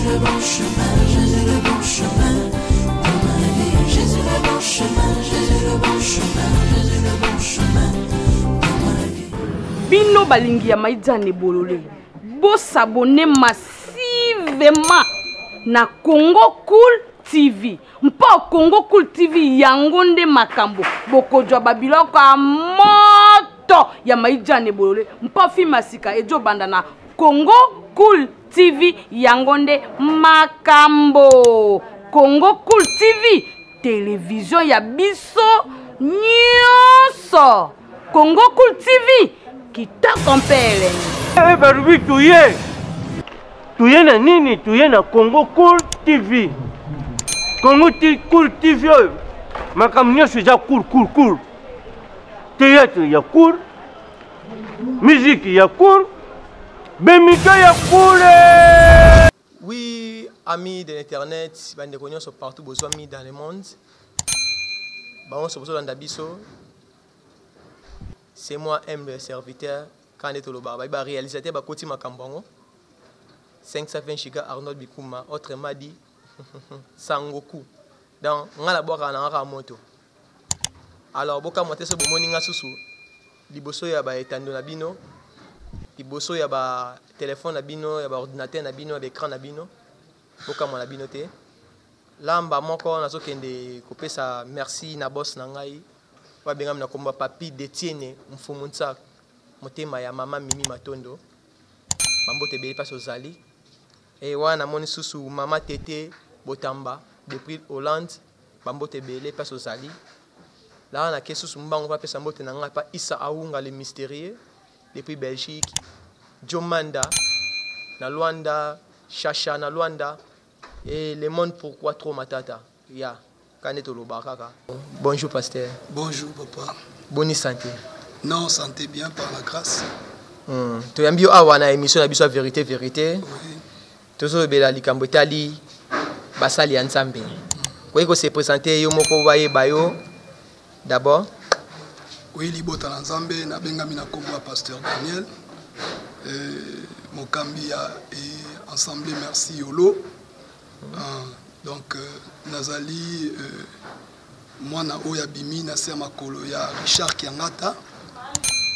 le bon chemin, Jésus le bon chemin dans ma vie. Jésus le bon chemin, Jésus le bon chemin, Jésus le bon chemin dans ma vie. Bino balingi ya Maïdzane Bolole, bo s'abonner massivement na Congo Cool TV. Mpo Congo Cool TV yango nde makambo, bokozwa ba biloko ya moto ya Maïdzane Bolole. Mpo film ya sika ejobanda na Congo Cool TV yango nde makambo. Congo Cool TV, télévision ya biso nyonso. Congo Cool TV, kitoko mpe elengi. Eh, balobi toye toye na nini? Toye na Congo Cool TV. Congo Cool TV oyo makambo nyonso eza cool cool cool. Théâtre ya cool, musique ya cool, bemito ya cool. Oui, amis de l'internet, bandeko nyonso partout bozwami dans le monde, bango bozolanda biso, c'est moi humble serviteur quand tolobaka bayi ba réalisateur bakoti makambo yango 520 giga Arnold Bikuma, autrement dit Sangoku. Donc nga nabwakaka na nga kaka moto. Alors bokamwa te so bomoni nga susu liboso ya ba etando na bino, liboso ya ba téléphone na bino, ya ba ordinateur na bino, ya ba écran na bino, bokamwa na bino te. Lamba moko nazokende kopesa merci na boss na ngai oyo abengami na kombo Papi Detienne Mfumu Nsak, motema ya mama Mimi Matondo, bambote ebele place ozali. E wana namoni susu mama Tete Botamba depuis Hollande, bambote ebele place ozali. La na ke susu mbango pa pesa mbote na ngai pa Issa Aounga le mystérieux depuis Belgique, Jomanda na Luanda, Chacha na Luanda et le monde pourquoi trop matata ya kande toloba kaka. Bonjour pasteur. Bonjour papa. Bonne santé. Non, santé bien par la grâce. Toyambi yo awa na émission na biso ya vérité vérité. Oui. Tozolobela likambo etali basali ya Nzambe. Koyi ko se présenter yo moko bayeba yo d'abord. Oui, libota na Nzambe nabengami na kombo ya pasteur Daniel. Mokambi ya Assemblée Merci Yolo. Donc nazali mwana oyo abimi na se ya makolo ya Richard Kiangata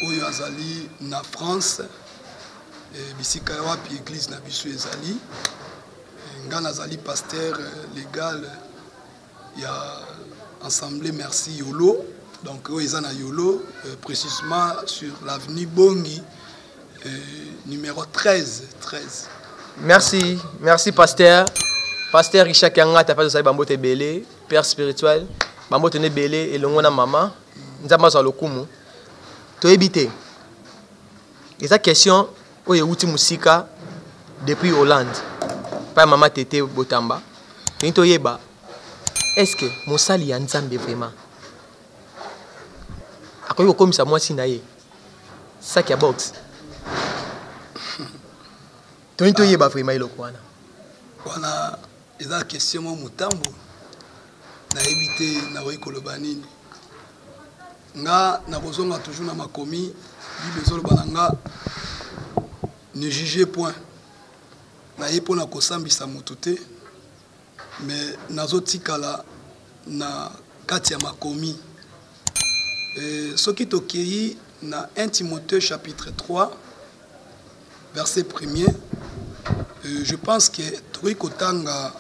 oyo azali na France, bisika ya wapi église na biso ezali. Nga nazali pasteur légal ya Assemblée Merci Yolo, donc oyo eza na Yolo, précisément sur l'avenue Bongi, numéro 13, 13. Merci, merci pasteur. Pasteur Richard Kiangata, pasteur Osali Bambote Belé, père spirituel, Bambote Belé et longo na mama, Nzambe azwa lokumu. Toyebi te. Eza question oyo euti musika depuis Hollande. Pa mama Tete Botamba. Toyini toyeba, est-ce que mosali ya Nzambe vraiment akoki kokomisa mwasi na ye sac ya boxe? Toyini toyeba vraiment eloko wana. Wana eza question mo motambo. Nayebi te nakoki koloba nini. Nga nakozonga toujours na makomi, Bible ezoloba na nga ne jugez point. Naye mpona kosambisa motu te, mais nazotikala na kati ya makomi. Soki tokei na 1 Timothée chapitre 3 verset 1er, je pense que tokoki kotanga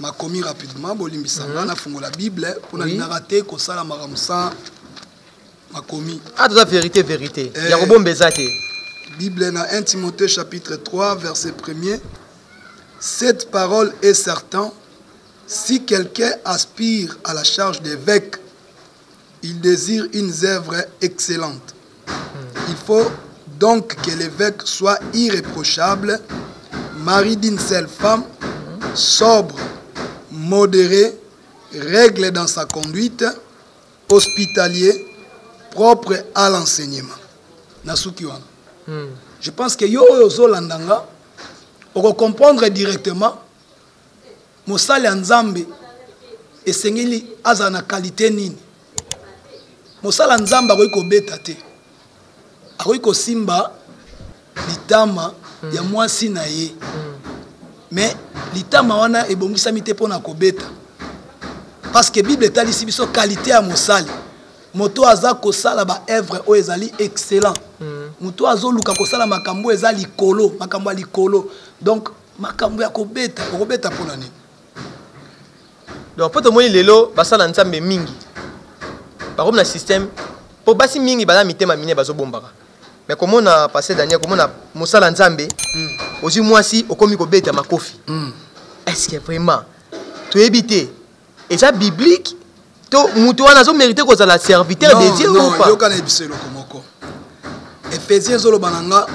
makomi rapidement, bolimbisa nga, nafungola Bible mpona lingaka te kosala makambo sans makomi. Ah, toza vérité, vérité. Ya kobomba eza te. Bible na 1 Timothée chapitre 3 verset 1er, cette parole est certaine, si quelqu'un aspire à la charge d'évêque, il désire une œuvre excellente. Il faut donc que l'évêque soit irréprochable, mari d'une seule femme, sobre, modéré, règle dans sa conduite, hospitalier, propre à l'enseignement. Nasuki wana. Je pense que yo oyo ozolanda nga, oko comprendre directement mosali ya Nzambe esengeli azala na qualité nini. Mosali ya Nzambe akoki kobeta te, akoki kosimba litama ya mwasi na ye. Mais litama wana ebongisami te mpo na kobeta, parce que Bible etalisi biso qualité ya mosali. Moto aza kosala ba œuvre oyo ezali excellent, moto azoluka kosala makambo oyo eza likolo, makambo ya likolo. Donc makambo ya kobeta, okobeta mpo na nini? Donc mpo tomoni lelo basala Nzambe mingi bakomi na système, mpo basi mingi baza mitema minene, bazobombaka. Mais komona pasteur Daniel, komona mosala Nzambe, ozwi mwasi, okomi kobeta makofi, est ce que vraiment toyebi te eza biblique to moto wana azomérite kozala serviteur de Dieu ou pas? Yoka na biso eloko moko. Ephésiens ezoloba na nga: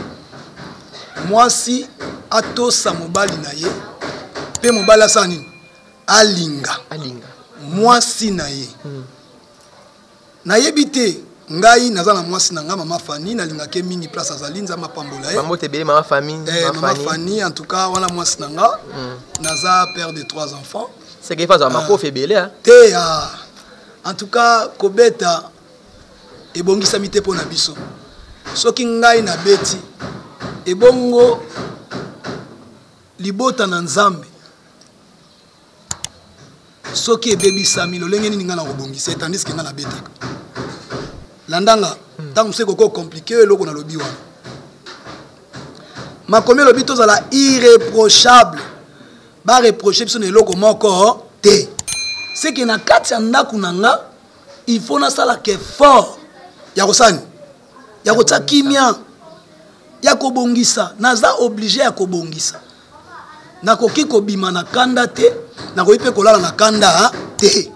mwasi atosa mobali na ye, mpe mobali asala nini? Alinga alinga mwasi na ye. Nayebi te, ngai naza na mwasi na nga, mama Fani, nalingaki mingi. Place azali, Nzambe apambola ye. Bambote ebele, mama famille. Mama Fani, en tout cas wana mwasi na nga. Naza père de trois enfants. Seke ifa azala makofi ebele. Te, ah, en tout cas kobeta ebongisami te mpo na biso. Soki ngai nabeti, ebongo libota na Nzambe soki ebebisami lolenge nini ngai nakobongisa, tandis que ngai nabetaka? Landanga, ntango mosusu ekoki ocompliquer eloko nalobi wana. Makomi elobi tozala irréprochable, bareproche biso na eloko moko te. Seke na kati ya ndako na nga, il faut nasalaka effort ya kosala nini? Ya kotia kimia, ya kobongisa. Naza obligé ya kobongisa. Nakoki kobima na kanda te, nakoki mpe kolala na kanda te.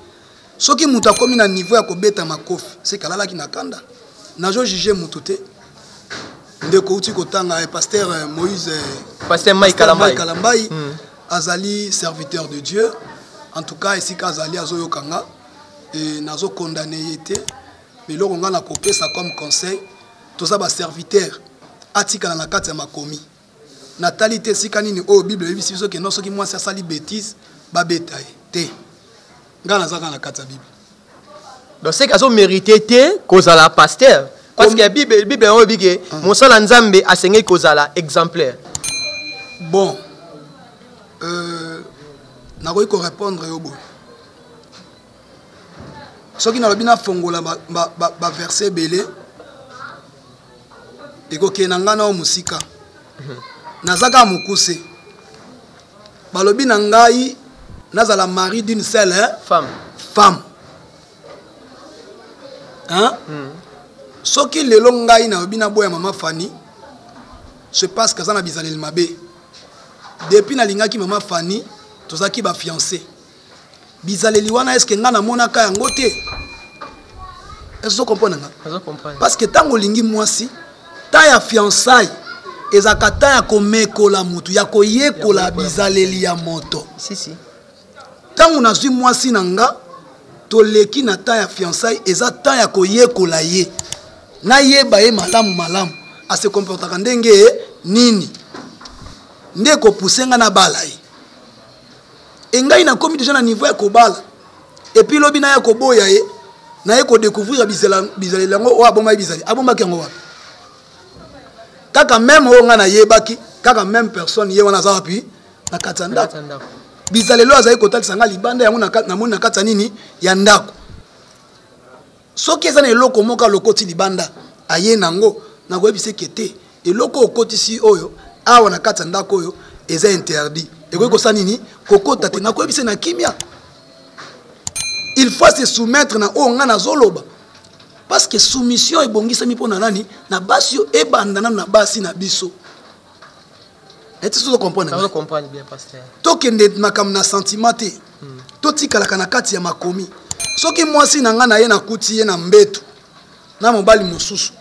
Soki moto akomi na niveau ya kobeta makofi, seke alalaki na kanda. Nazojuge motu te. Ndeko uti kotanga, pasteur Moïse, pasteur Mike Kalambai. Kalambai azali serviteur de Dieu. En tout cas esika azali, azoyoka nga e, nazokondane ye te. Mais eloko nga nakopesa comme conseil, toza baserviteur, atikala na kati ya makomi. Natali te esika nini oyo Bible eyebisi biso ke non, soki mwasi asali bétise, babeta ye te. Ngai naza kaka na kati ya Bible. Donc c'est azomérite te kozala pasteur, parce que Bible yango eyebi ke mosala Nzambe asengeli kozala exemplaire. Bon, nakoki korépondre yo boye: soki nalobi nafongola baverset ebele, ekokende na ngai nao mosika. Naza kaka mokuse. Balobi na ngai nazala mari d'une seule, hein? Femme. Femme, hein? Soki lelo ngai nalobi naboya mama Fani, c'est parce que aza na bizaleli mabe. Depuis nalingaki mama Fani, tozalaki bafiancé, bizaleli wana eske ngai namonaka yango te? Est-ce comprendre nga? Nazo comprendre. Parce que ntango olingi mwasi, temps ya fiançaille ezalaka temps ya komekola motu, ya koyekola Ya koyekola. bizaleli ya moto. Si si. Ntango nazwi mwasi na nga, toleki na temps ya fiançaille, eza temps ya koyekola ye, nayeba ye malamu malamu, ase comportaka ndenge nini, nde ekopuse nga nabala ye. Engai nakomi déjà na niveau ya kobala, et puis lobi naya koboya ye, naye kodécouvrir bizaleli yango oyo abombaki. Bizali abombaki yango wapi? Kaka même oyo ngai nayebaki, kaka même personne ye wana aza wapi? Na kati ya ndako. Kati ya ndako. Bizaleli oyo azali kotalisa ngai libanda, yango namoni na kati ya nini? Ya ndako. Soki eza na eloko moko alokoti libanda, aye nango, nakoyebisa eke te, eloko okotisi oyo awa na kati ya ndako oyo eza interdit, ekoki kosala nini? Kokota te. Nakoyebisa na kimia. Il faut se soumettre na oyo ngai nazoloba, parce que soumission ebongisami mpo na nani? Na basi oyo ebanda nano na basi na biso. Eti sozo comprendre? Nazo comprendre bien, pasteur. Tokende makambo na sentiment te, totikalaka na kati ya makomi. Soki mwasi na ngai na ye nakuti ye na mbeto na mobali mosusu,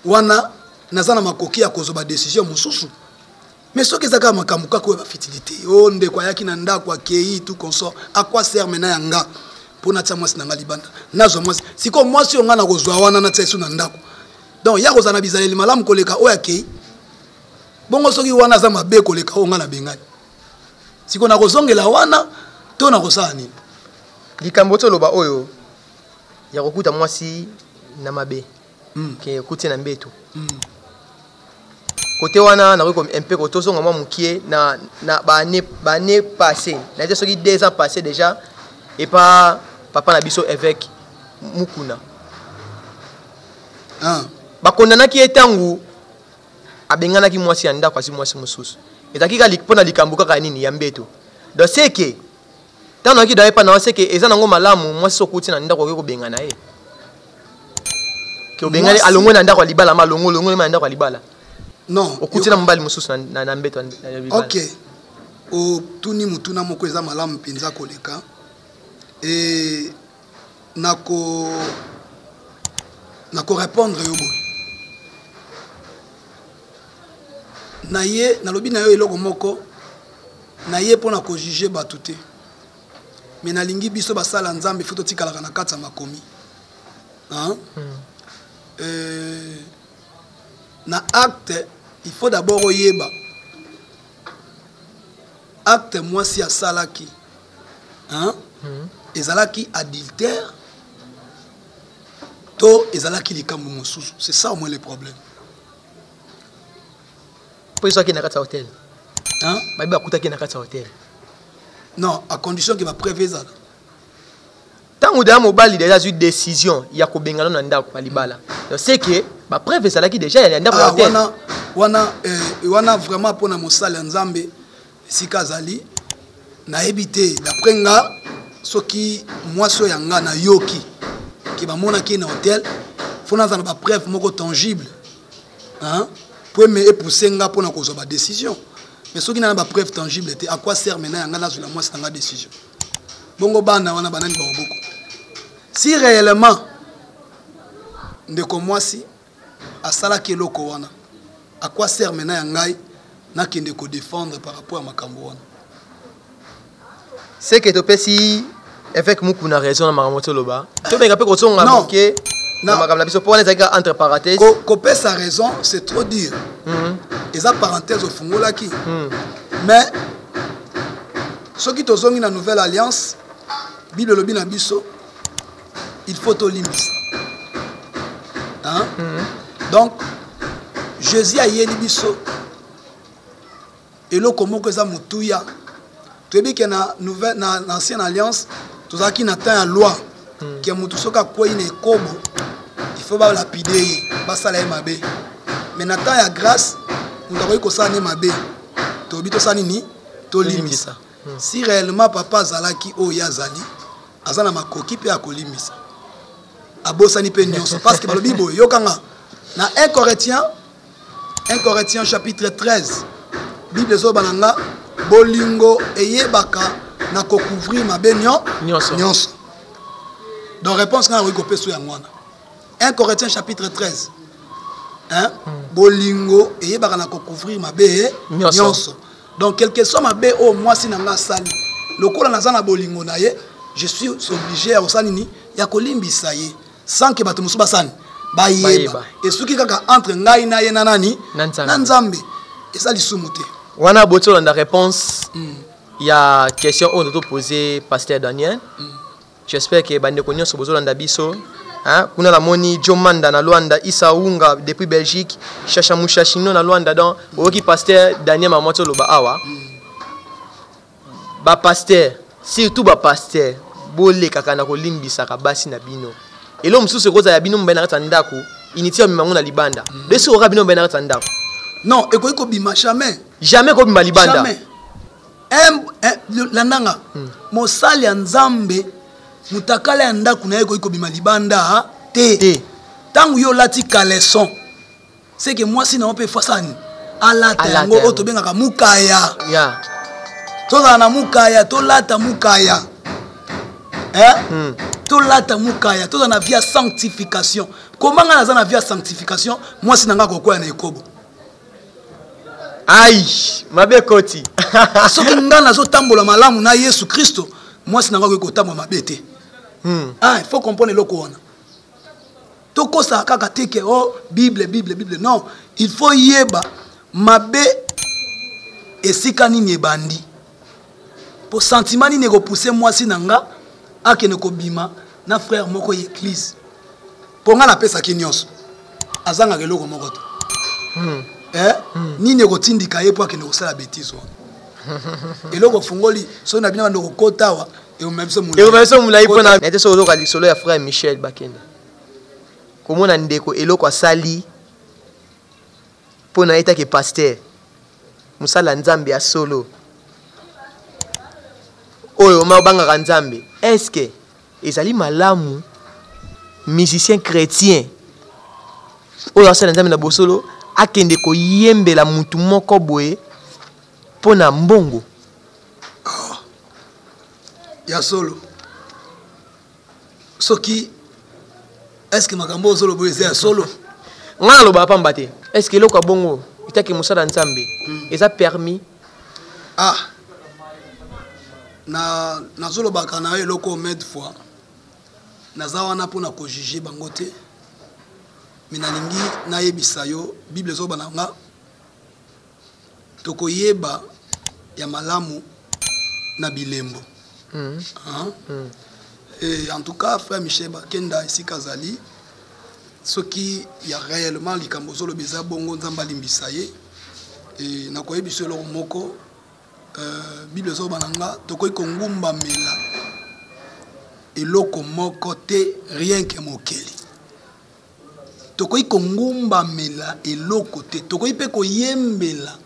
wana naza na makoki ya kozwa badécision mosusu. Mais soki eza kaka makambo kaka oyo bafutilité, o ndeko ayaki na ndako, akei, tout consort, à quoi sert maintenant ya nga mpo natia mwasi na nga libanda, nazwa mwasi? Sikoyo mwasi oyo ngai nakozwa wana, natia esu na ndako, donc ya kozala na bizaleli malamu koleka oyo akei. Bongo soki wana aza mabe koleka oyo ngai nabengani, sikoyo nakozongela wana to nakosala nini? Likambo ti oloba oyo ya kokuta mwasi na mabe, ke okuti na mbeto. Kote wana nakoki un peu kotozonga mwa mokie na, na baannée baannée passé, nayebi soki 2 ans passé déjà, epa papa na biso évêque Mukuna. Ah. Bakondanaki ye ntango abenganaki mwasi ya ndako, azwi mwasi mosusu. Ezalaki kaka mpo na likambo kaka nini ya mbeto. Donc c'est que ntango nayaki daye epa na yo, seke eza nango malamu mwasi soki okuti na ndako okoki kobengana ye. Ke obengani, alongwe na ndako ya libala, ma alongwe olongwe na ndako ya libala. Non. Okuti na mobali mosusu na mbeto ya libala. Ok, otuni motuna moko eza malamu mpenza koleka. E nako répondre yo boye. Na ye nalobi na yo eloko moko na ye mpo na kojuge bato te, me nalingi biso basala Nzambe fo totikalaka na kati ya makomi. Hein? Na acte, il faut d'abord oyeba acte mwasi asalaki, hein? Ezalaki adultère to ezalaki likambo mosusu? C'est ça au moins le problème. Mpo ezwaki na kati ya hotel. Hein? Babi bakutaki na kati ya hotel. Non, à condition ke bapreuve ezala. Ntango deya mobali deja azwi décision ya kobengana na ndako ya libala, donc c'est que bapreuve ezalaki déjà ya ndako ya Ah, hotel. Wana vraiment mpona mosali ya Nzambe esika azali, nayebi te. D'après nga, soki mwasi oyo ya nga nayoki ke bamonaki ye na hotel, fo naza na bapreuve moko tangible, hein? Po eme epousse nga mpona kozwa badécision. Mais soki na bapreuve tangible te, à quoi sert maintenant ya nga nazwela mwasi na nga décision? Bongo bana wana banani bakoboko? Si réellement ndeko mwasi asalaki eloko wana, à quoi sert maintenant ya ngai nakende kodéfendre par rapport ya makambo wana? C'est que topesi évêque Mukuna raison na makambo toloba, tobenga mpe kozonga Non. moke na makambo na biso, mpo wana ezalaki kaka entre parenthèse. Kopesa raison, c'est trop dire. Eza parenthèse ofungolaki. Mais soki tozongi na nouvelle alliance, Bible elobi na biso il faut tolimbisa, hein? Donc Jésus ayeli biso eloko moko eza motuya. Toyebi ke na nouvelle, na ancienne alliance, tozalaki na temps ya loi, ke motu soki akwei na ekobo, il faut balapide ye, basala ye mabe. Mais na temps ya grâce, moto akoki kosala ne mabe, toyebi tosala nini? Tolimbisa. Si réellement papa azalaki oyo ye azali, aza na makoki mpe ya kolimbisa, abosani mpe nyonso, parce que balobi boye, yokanga na 1 Corinthiens, 1 Corinthiens chapitre 13, Bible ezoba na nga bolingo eyebaka na kocouvrir mabe Nyonso. Nyonso. Donc réponse nga nakoki kopesa yango wana, 1 Corinthiens chapitre 13, hein? Bolingo eyebaka na kocouvrir mabe Nyonso. Nyonso. Donc quelque soit mabe oyo mwasi na nga asali, lokola naza na bolingo na ye, je suis obligé ya kosala nini? Ya kolimbisa ye, sans ke bato mosusu basani bayeba. Bayeba. Esuki kaka entre ngai na ye na nani? Na Nzambe. Na Nzambe. Eza lisumu te. Wana boti olanda réponse ya question oyo topose pasteur Daniel. J'espère que bandeko nyonso bozolanda biso, hein? Kuna namoni Jomanda na Luanda, Isa Unga depuis Belgique, Chacha Mushashino na Luanda. Donc oyoki pasteur Daniel Mamoti oloba awa, bapasteur, surtout bapasteur, bolekaka na kolimbisaka basi na bino. Eloko mosusu ekozala ya bino mobali na kati ya ndako, inutile omema yango na libanda. De soki okoka bino mobali na kati ya ndako. Non, ekoki kobima jamais. Jamais kobima libanda. Jamais. Landanga, mosali ya Nzambe, mutakala ya ndako na ye ekoki kobima libanda te. Te. Ntango yo olati caleçon, c'est que mwasi na yo mpe fasani alata Alata yango oyo yango. tobengaka mukaya. Ya. Tozala na mukaya, tolata mukaya, eh? Tolata mukaya, tozala na vie ya sanctification. Koma ngai naza na vie ya sanctification, mwasi na ngai akokwea na ekobo? Ai, mabe koti. Soki ngai nazotambola malamu na Yesu Kristo, mwasi na ngai akoki kotambola mabe te. Ah, il faut comprendre eloko wana. Tokosaka kaka te ke oh, Bible, Bible, Bible. Non, il faut yeba mabe esika nini ebandi, po sentiment nini ekopousse mwasi na nga akende kobima na frère moko ya église. Mpo nga napesaki nyonso, azangaka eloko moko te. Eh? Nini ekotindika ye mpo akende kosala betise wana? Eloko ofungoli soki na bino bando kokota awa, ekomema biso molai. Ekomema biso molai mpona na te. Soki ozoka lisolo ya frère Michel Bakenda, komona ndeko eloko asali mpo na ye take pasteur, mosala Nzambe ya solo oyo ma obangaka Nzambe, est-ce ezali malamu musicien chrétien oyo asala Nzambe na bosolo akende koyembela mutu moko boye mpo na mbongo? Oh. Ya solo, soki est-ce makambo ozoloba oyo eza ya solo? Ngai nalobaka pamba te. Est-ce eloko ya bongo etaki mosala Nzambe eza permis? Ah, na nazolobaka na yo eloko maintes fois, naza wana mpona kojuge bango te, me nalingi nayebisa yo, Bible ezoloba na nga tokoyeba ya malamu na bilembo. Hein? Et en tout cas, frère Michel Bakenda, esika azali, soki ya réellement likambo ozoloba eza bongo, Nzambe alimbisa ye. E nakoyebisa eloko moko, Bible ezoloba na nga tokoki kongumbamela eloko moko te rien que mokeli. Tokoki kongumbamela eloko te, tokoki mpe koyembela,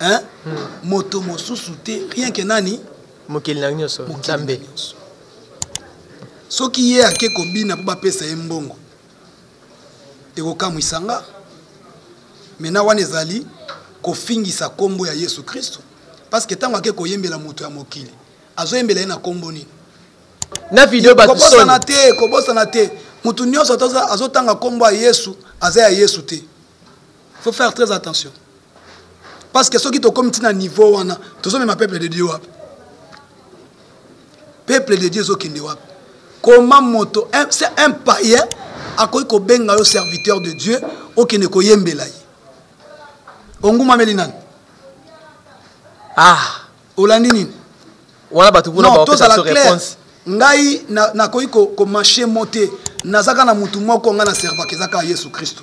hein? Moto mosusu te rien que nani? Mokeli na nyonso. Mokeli na Nzambe. Nyonso. Soki ye ake kobina mpo bapesa ye mbongo, ekokamwisa nga. Mena wana ezali kofingisa nkombo ya Yesu Kristo, parce que ntango ake koyembela moto ya mokili, azoyembela ye na nkombo nini? Na video bato Kobosana te, kobosana te, motu nyonso azotanga nkombo ya Yesu aza ya Yesu te. Faut faire très attention, parce que soki tokomi ntina niveau wana, tozomema peuple de Dieu wapi? Peuple de Dieu ezokende wapi? Comment moto, c'est un païen, akoki kobenga yo serviteur de Dieu, okende koyembela ye? Ongumameli nani? Ah. Olandi nini? Wana bato kuna Non, bakopesa tozala biso clair. réponse. Ngai nakoki komarche mo te. Naza kaka na motu moko ngai naservaka, eza kaka Yesu Kristo.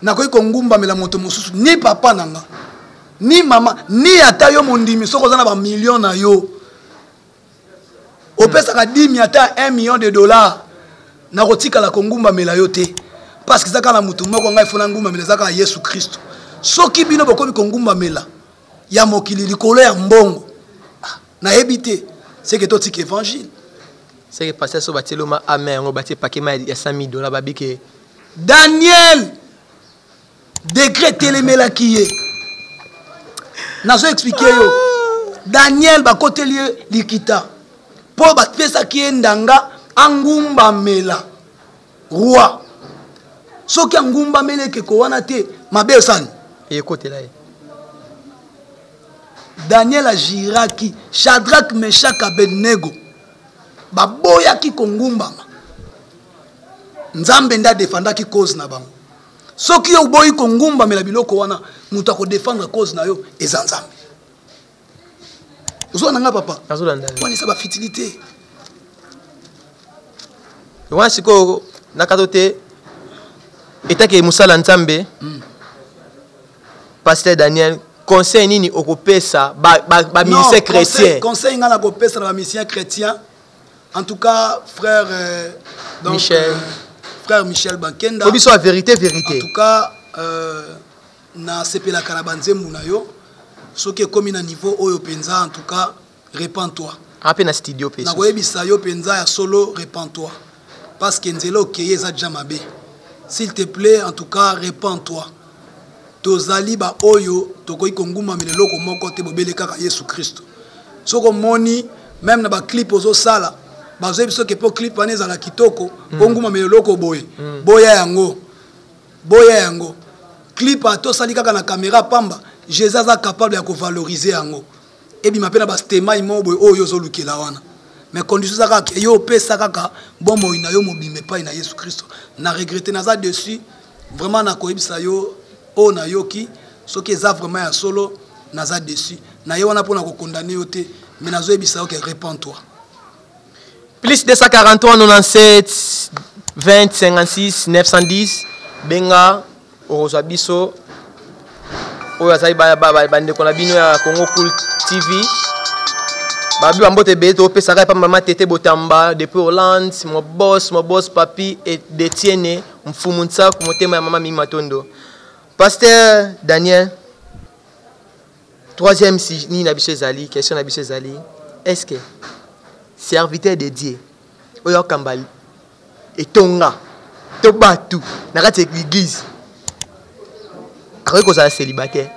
Nakoki kongumbamela moto mosusu, ni papa na nga, ni mama, ni ata yo mondimi. Soki oza na bamillion na yo, opesaka dimi ata 1 million de dollars, nakotikala kongumbamela yo te, parce que eza kaka na motu moko ngai fo nangumbamela, eza kaka Yesu Kristo. Soki bino bokomi kongumbamela ya mokili likolo ya mbongo, ah, nayebi te, seke totika évangile. Seke pasteur, so batie loma ame yango, batie paquet ma ya 100 000 dollars, babike. Daniel, décret etelemelaki ye. Nazo explike yo, Daniel bakoteli ye likita mpo bapesaki ye ndanga angumbamela roi. Soki angumbameli ekeko wana te, mabe esani Ekotela ye. Daniel agiraki. Shadrak, Meshak, Abednego baboyaki kongumbama, Nzambe nde adefandaki cause na bango. Soki yo oboyi kongumbamela biloko wana, moto akodefendre cause na yo eza Nzambe. Ozwa na nga, papa? Nazolanda yo. Wana eza bafutilité. Wana sikoyo nakato te etake mosala Nzambe. Pasteur Daniel, conseil nini okopesa bamusicien chrétien? Conseil ngai nakopesa na bamusicien chrétien, en tout cas, frère donc, Michel. Frère Michel Bakenda. Po biso ya vérité, vérité. En tout cas, nasepelaka na banzembo na yo. Soki ekomi na niveau oyo mpenza, en tout cas, repens-toi. Ape na studio mpe. Nakoyebisa yo mpenza ya solo, repens-toi, parce que nzela okeye eza déjà mabe. S'il te plaît, en tout cas, repens-toi. Tozali baoyo tokoki kongumbamela eloko moko te, bobele kaka Yesu Kristo. Soki omoni même na baclip ozosala, bazoyebi soki mpo clip wana ezala kitoko, ongumbamela eloko boye, boya yango, boya yango. Clip ata osali kaka na caméra pamba, Jésus aza capable ya kovalorize yango, ebima mpe na bastemai moko boye oyo ozolukela wana. Mais condition eza kaka yo opesa kaka bomoi na yo mobimba epai na Yesu Kristo. Na regrete, naza dessus vraiment. Nakoyebisa yo oyo nayoki, soki eza vraiment ya solo, naza dessus na ye wana mpona kokondane yo te, mais nazoyebisa yo ke repens toi. Plus 243 97 20 56 910, benga. Okozwa biso oyo azali bandeko na bino ya Congo Cool TV. Babi bambote ebele topesaka epa mama Tete Botamba depuis Hollande, mon boss, mon boss Papi et Detienne Mfumu Nsaku, motema ya mama Mimi Matondo. Pasteur Daniel, troisième si nini na biso ezali, question na biso ezali, est-ce que serviteur de Dieu oyo akamba etonga to bato na kati ya église akoki kozala célibataire?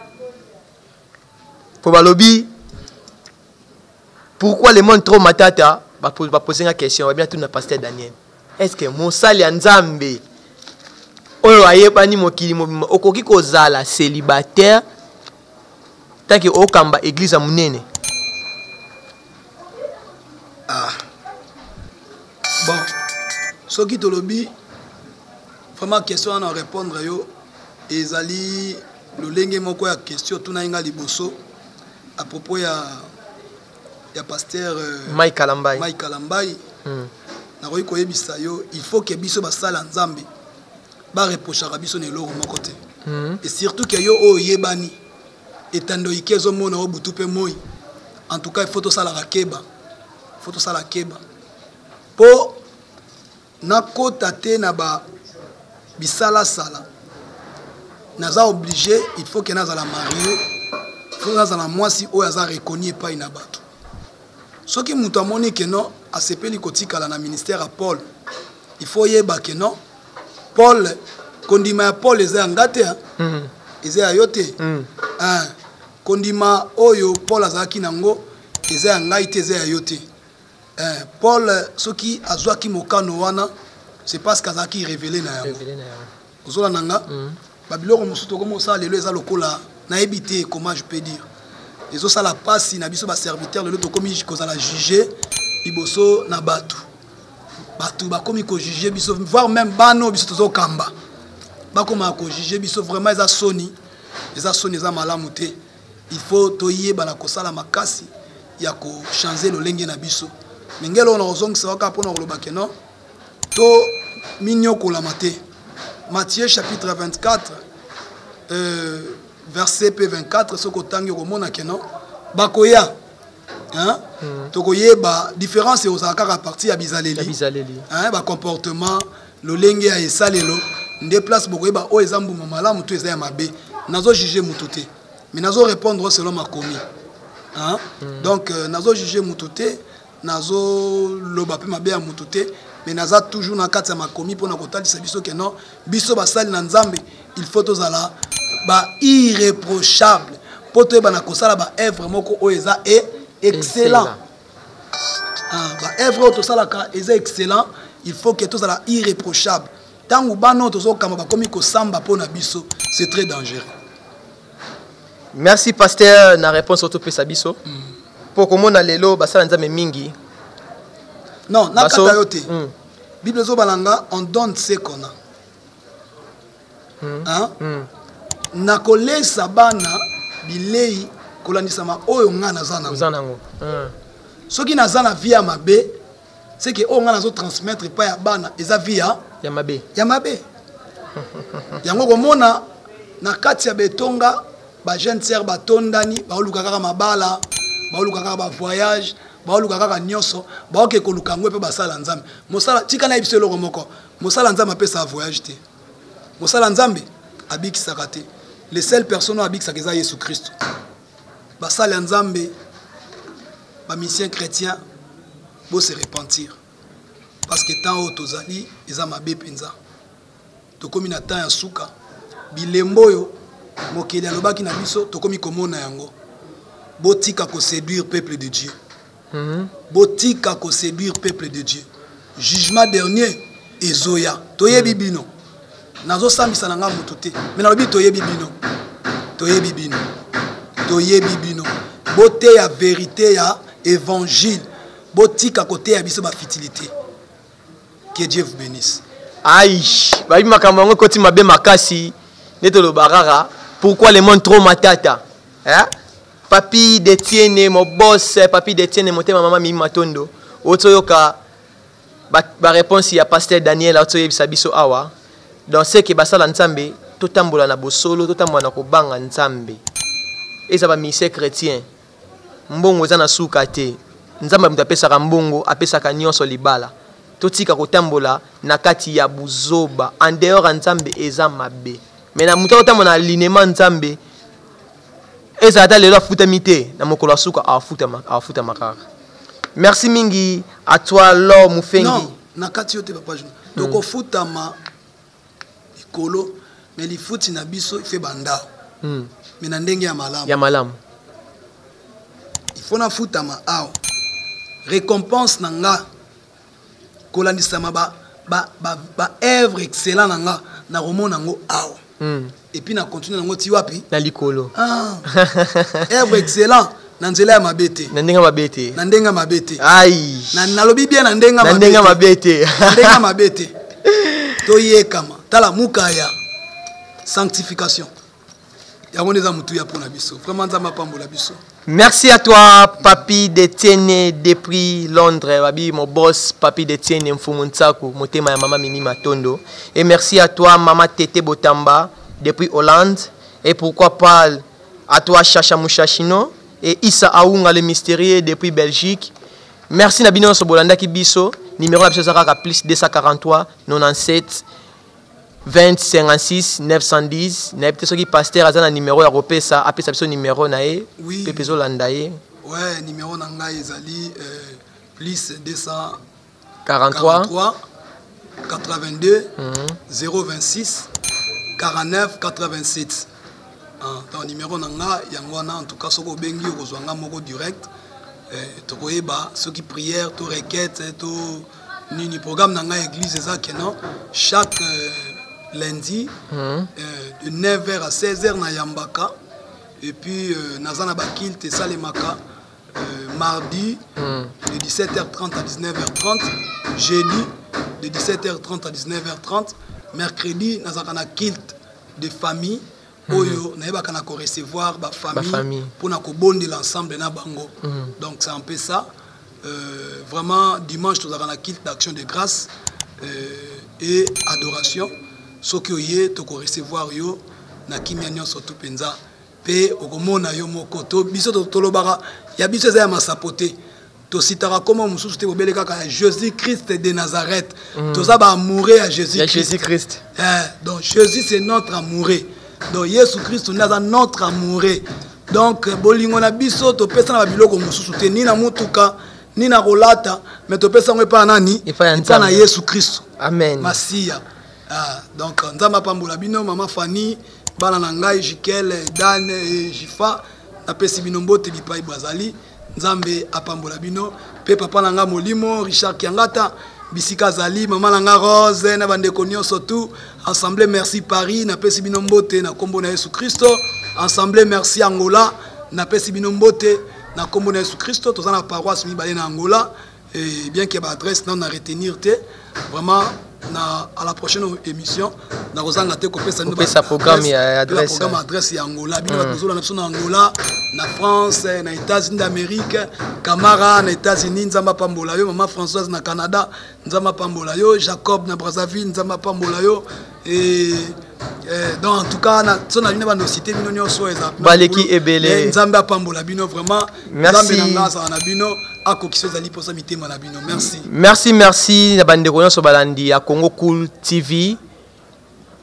Po balobi pourquoi le monde trop matata, bapose nga question, babina tuna pasteur Daniel, est ce que mosali ya Nzambe oyo ayebani mokili mobimba okoki kozala célibataire tant que okamba église ya monene? Ah. Bon, soki tolobi vraiment question wana, répondre yo ezali lolenge moko ya question tunai nga liboso à propos ya pasteur Mike Kalambai. Mike Kalambai. Nakoki koyebisa yo, il faut que biso basala Nzambe bareprochaka biso na eloko moko te. Et surtout que yo oyo oyebani, etando ike ezomona oyo butu mpe moi. En tout cas, il faut tosalaka keba, il faut tosala keba mpo nakota te na ba bisalasala. Naza obligé, il faut que nazala marié, il faut nazala mwasi oyo aza reconnu epai na bato. Soki moto amoni ke non, asepeli kotikala na ministère ya Paul, il faut oyeba ke non, Paul, kondima ya Paul eza ya nga te, eza ya yo te. Ah, kondima oyo Paul azalaki nango eza ya ngai te, eza ya yo te. Eh, Paul soki azwaki mokano wana, c'est parce qu'azalaki révélé na yango. Révélé na yango. Ozolanda nga? Babiloko mosusu tokomi kosala lelo eza lokola nayebi te comment je peux dire, ezosala mpasi na biso baserviteur. Lelo tokomi kozala juge liboso na bato. Bato bakomi kojuge biso, voire même bana oyo biso tozokamba bakomaka kojuge biso. Vraiment eza soni, eza soni, eza malamu te. Il faut toyeba na kosala makasi ya kochange lolenge na biso. Me ngelo oyo nakozongisa kaka mpona koloba ke non, to minyokolama te. Matthieu chapitre 24, verset p 24, soki otangi okomona ke non, bakoya, hein? Tokoyeba différence ekozala kaka partie ya Ya bizaleli, bizaleli. Hein, bacomportement, lolenge ya esalelo nde place bokoyeba oyo eza mbuma malamu to eza ya mabe. Nazojuge mutu te, mais nazo répondre selon makomi, hein? Donc nazojuge mutu te, nazoloba mpe mabe ya mutu te, mais naza toujours na kati ya makomi mpona kotalisa biso ke non, biso basali na Nzambe, il faut tozala ba irréprochable mpo toyeba na kosala baœuvre moko oyo eza e excellent. Ah, baœuvre oyo tosalaka eza excellent. Il faut que tozala irréprochable. Ntango bana oyo tozokamba bakomi kosamba mpo na biso, c'est très dangereux. Merci pasteur na réponse oyo topesa biso mpo komona lelo basala Nzambe mingi. Non, nakata yo te. Bible ezobalanga, on donne ce qu'on a, hein? Nakolesa bana bilei kolandisama oyo nga naza nango. Oza nango. Soki naza na vie ya mabe, c'est que oyo nga nazotransmettre epai ya bana eza vie ya ya mabe. Ya mabe. Yango komona na kati ya betonga bajeune sœur batondani, baoluka kaka mabala, baoluka kaka bavoyage, baoluka kaka nyonso, baoke koluka yango mpe basala Nzambe. Mosala, tika na yebiso eloko moko: mosala Nzambe apesaka voyage te, mosala Nzambe abikisaka te. Le seul personne oyo abikisaka eza Yesu Kristo. Basali ya Nzambe, bamisien chrétien, bose repentir parce que temps oyo tozali eza mabe mpenza. Tokomi na temps ya suka. Bilembo oyo mokili alobaki na biso, tokomi komona yango. Botika koséduire peuple de Dieu. Botika koséduire peuple de Dieu. Jugement dernier ezoya. Toyebi bino. Nazosambisa na nga motu te, me nalobi toyebi bino, toyebi bino, toyebi bino. Boteya vérité ya évangile, botika koteya biso bafutilité. Que Dieu vous bénisse. Ai, bayebi makambo yango ekoti mabe makasi nde toloba kaka pourquoi le monde trop matata, hein? Papi Detienne, mo boss Papi Detienne, motema mama Mimi Matondo, oti oyoka baréponse ya pasteur Daniel auti oyebisa biso awa. Donc ce que basala Nzambe Totambola na bosolo, totambola na kobanga Nzambe. Eza ba musiciens chrétiens. Mbongo eza na suka te. Nzambe moto apesaka mbongo, apesaka nyonso libala. Totika kotambola na kati ya buzoba. En dehors ya Nzambe eza mabe. Mais na moto akotambola na alignement Nzambe, ezala ata lelo afutami te, na mokolo ya suka afutama, afutama kaka. Merci mingi à toi L'or Mufengi. Non, na kati yo te papa Junior. Tokofutama likolo mais lifuti na biso ife banda. Mais na ndenge ya malamu. Ya malamu. Il faut nafutama awa. Récompense na nga kolandisama ba ba ba, ba œuvre excellent na nga na komona yango awa. Et puis na continue nango ti wapi? Na likolo. Ah. Œuvre excellent na nzela ya mabe te. Na ndenge mabe te. Na ndenge mabe te. Ai. Na nalobi bien na ndenge mabe. Na ndenge mabe te. Na ndenge mabe te. Toyekama. Tala mukaya sanctification. Yango nde eza motuya mpona biso. Vraiment Nzambe apambola biso. Merci à toi, Papi Detienne, depuis Londres. Babi, mon boss, Papi Detienne, Mfumu Nsaku, motema ya Mama Mimi Matondo. Et merci à toi, Mama Tete Botamba, depuis Hollande. Et pourquoi pas à toi, Chacha Mouchachino. Et Issa Aounga, le mystérieux, depuis Belgique. Merci Nabino Sobolanda Kibiso. Numéro na biso kaka plus 243 97 20 56 910. Nayebi te soki pasteur aza na numéro ya kopesa, apesa biso numéro na ye. Oui. Pepe ezolanda ye. Ouais, numéro na ngai ezali plus 243 43 82 026 49 87. Ah, donc numéro na nga yango wana, en tout cas soki obengi okozwa nga moko direct. Tokoyeba soki prière to requête to nini. Programme na ngai église eza ke non, chaque lundi, de 9h à 16h na yambaka. Et puis naza na ba culte esalemaka mardi de 17h30 à 19h30, jeudi de 17h30 à 19h30, mercredi nazalaka na culte de famille oyo nayebaka na ko recevoir ba famille Ba famille. mpona kobondela ensemble na bango. Donc c'est un peu ça. Vraiment dimanche tozalaka na culte d'action de grâce et adoration. Soki oye toko recevoir yo na kimia nyonso tu mpenza, mpe okomona yo moko. To biso tolobaka ya biso eza ya masapo te, tositaka koma mosusu te, bobele kaka ya Jésus-Christ de Nazareth. Toza ba amoureux ya Jésus Ya Christ. Jésus-Christ. Donc Jésus c'est notre amoureux. Donc Jésus Christ nde aza notre amoureux. Donc bolingo na biso topesa na ba biloko mosusu te, ni na mutuka ni na kolata, mais topesa yango epai ya nani? Epai ya Epai na Nzambe. Yesu Christ. Amen. Masiya. Ah, donc Nzambe apambola bino, mama Fanny, bana na ngai Jikel, Dan et Jifa, napesi bino mbote bipai bazali. Nzambe apambola bino. Pe papa na nga molimo Richard Kiangata bisika azali, mama na nga Rose na bandeko nyonso tout. Assemblée Merci Paris, napesi bino mbote na kombo na Yesu Christo. Assemblée Merci Angola, napesi bino mbote na kombo na Yesu Christo. Toza na paroisse mibale na Angola, et bien que ba adresse na na retenir te, vraiment na à la prochaine émission na kozanga te kopesa bino ba Kopesa programme adresse, ya pe ba adresse, programme adresse ya Angola. Bino bato bozolanda biso na Angola, na France, na États-Unis d'Amérique, Camara na États-Unis, Nzambe apambola yo, mama Françoise na Canada, Nzambe apambola yo, Jacob na Brazzaville, Nzambe apambola yo. Et donc en tout cas na so na bino bando cité bino nyonso eza Baleki ebele. Mais Nzambe apambola bino vraiment. Merci. Nzambe na nga azala na bino, akokisa ezali posa mitema na bino. Merci. Merci, merci na bandeko nyonso balandi ya Congo Cool TV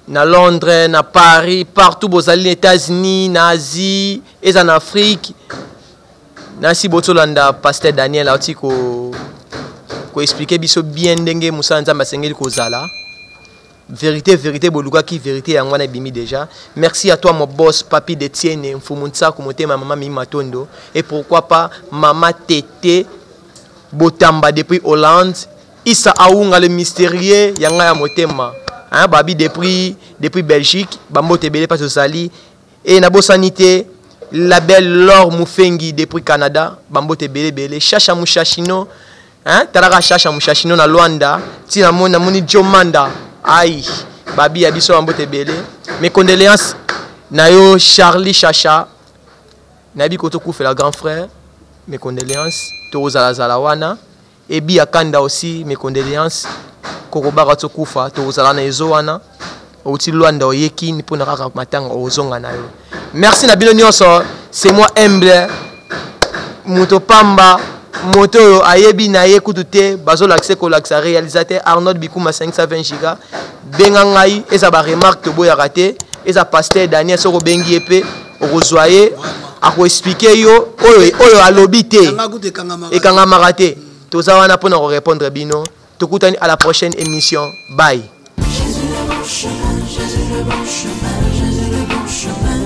na Londres, na Paris, partout bozali na États-Unis, na Asie, eza na Afrique. Nasi botolanda Pasteur Daniel auti ko expliquer biso bien ndenge mosala Nzambe asengeli kozala. Vérité, vérité, bolukaki vérité yango wana ebimi déjà. Merci à toi mon boss Papi Detienne, Mfumu Nsaku, motema mama Mimi Matondo, et pourquoi pas mama Tete Botamba depuis Hollande, Issa Aounga le mystérieux yanga ya motema. Hein, babi depuis Belgique, bambote ebele pa tozali. Et na bosanité la belle Laure Mufengi depuis Canada, bambote ebele ebele, Chacha Mouchachino, hein, talaka Chacha Mouchachino na Luanda, tina moni na moni Jomanda, ai babi ya biso bambote ebele. Mes condoléances na yo Charlie Chacha, nayebi koto kufela grand frère, mes condoléances tozala zala wana. Ebi Akanda aussi mes condoléances, kokobaka tokufa tozala na ezo wana. Outi Luanda oye Kin mpo na kaka matanga ozonga na yo. Merci na bino nyonso, c'est moi humble moto pamba moto oyo ayebi na ye kutu te bazolakisa kolakisa réalisateur Arnold Bikuma 520 giga benga ngai eza ba remarque toboyaka te eza pasteur Daniel soki obengi ye mpe okozwa ye akoexplike yo oyo, oyo alobi te ekangamaka te toza wana mpo na korépondre bino tokutani à la prochaine émission bye. Jésus le bon chemin, Jésus le bon chemin, Jésus le bon chemin.